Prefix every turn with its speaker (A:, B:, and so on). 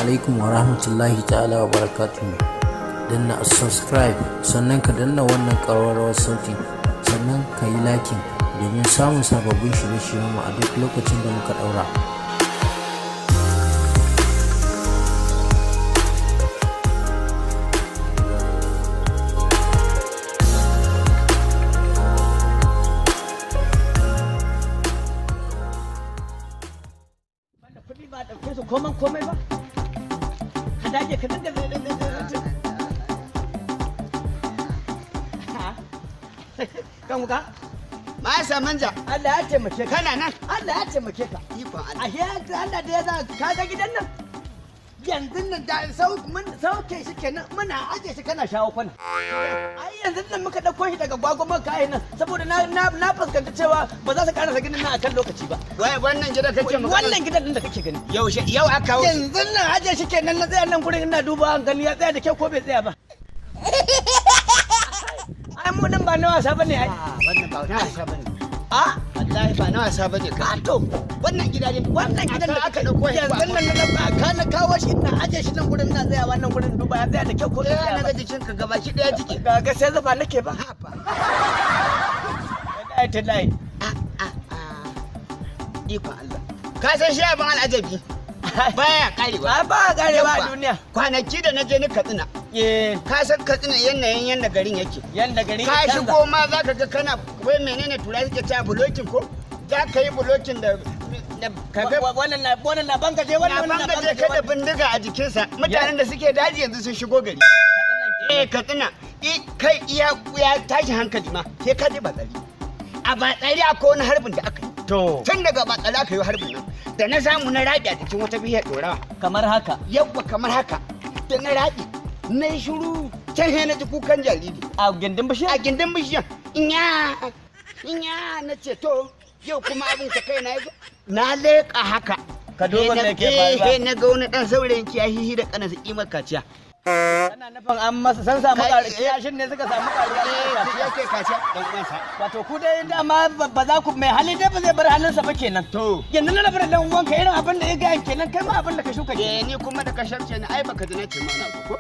A: Alaikum wa rahmatullahi ta'ala wa barakatuhu. Danna subscribe, sannan ka danna wannan ƙararrawar sauti, sannan ka yi liking domin samun sababbin shirye-shiryenmu a duk lokacin da muka ɗaura.
B: Wanda kuɗi ba ɗauke su komai komai ba, ka dage ka dinga. Kan wuka.
C: Masa manja.
B: Allah ya taimake ka.
C: Kana nan?
B: Allah ya taimake ka.
C: Ikon Allah.
B: Ashe Allah da ya za ka ga gidan nan. Yanzu nan da mun sauke shi kenan, muna aje shi kana shawo kwana. Ai yanzu nan muka ɗauko shi daga gwagwamar kayan nan, saboda na fuskanci cewa ba za su karasa ginin nan akan lokaci ba.
C: Wai wannan gida kake magana?
B: Wannan gidan din da kake gani.
C: Yaushe yau aka kawo shi?
B: Yanzu nan aje shi kenan, na tsaya nan gurin ina duba an gani ya tsaya da kyau ko bai tsaya ba. Ai mu din ba na wasa bane ai.
C: Ah, wannan ba na wasa bane.
B: A.
C: Wallahi ba na wasa bane ka.
B: A to.
C: Wannan gida ne.
B: Wannan gidan da
C: aka dauko shi.
B: Yanzu nan na dauka ka na kawo shi, ina aje shi nan gurin, ina tsayawa nan gurin duba ya tsaya da kyau ko bai
C: Eh,
B: tsaya
C: na
B: ba.
C: ga jikinka gabaki daya jiki.
B: Ga sai zuba nake ba.
C: Haba.
B: Wallahi tallahi.
C: Ah, ah, ah. Ikon Allah. Ka san shi abin al'ajabi. Baya karewa.
B: Ba ba karewa a
C: Yawwa.
B: duniya.
C: Kwanaki da na je ni Katsina.
B: Eh.
C: Ka san Katsina yanayin yanda garin yake.
B: Yanda gari
C: Ka
B: ya canza.
C: shigo ma za ka ga kana wai menene tura suke cewa blocking ko? Za ka yi blocking da ka ga
B: Wannan na bangaje wannan,
C: na
B: wannan na
C: bangaje ka da bindiga a jikinsa. Mutanen da suke daji yanzu sun shigo gari. Eh, Katsina kai iya ya tashi hankali ma sai ka je Batsari. A Batsari akwai wani harbin da aka yi.
B: To.
C: Tun daga Batsari aka yi harbin nan da na samu na rabi a jikin wata bishiyar ɗorawa.
B: Kamar haka.
C: Yawwa, kamar haka. Da na rabi na yi shiru, can sai na ji kukan jariri.
B: A gindin bishiyar?
C: A gindin bishiyar. Inya inya, na ce to yau kuma abin ta kai na yi na leƙa haka.
B: Ka duba me ke
C: Eh,
B: faruwa.
C: eh, na ga wani ɗan saurayin kiyahihi da ƙanasa ƙimar kaciya.
B: Ana nufin an masa san samu
C: Kai,
B: ƙaru
C: eh.
B: kiyashin ne suka samu ƙaruwa.
C: Eh, yake kaciya ɗan uwansa.
B: Wato ku dai dama ba za ku mai hali dai ba zai bar halinsa ba kenan.
C: To.
B: Yanzu na rabar dan uwanka irin abin da ya gaya kenan, kai ma abin da ka shuka
C: Eh,
B: kenan.
C: ni kuma da ka sharce ni ai baka ji na ce mana ba ko?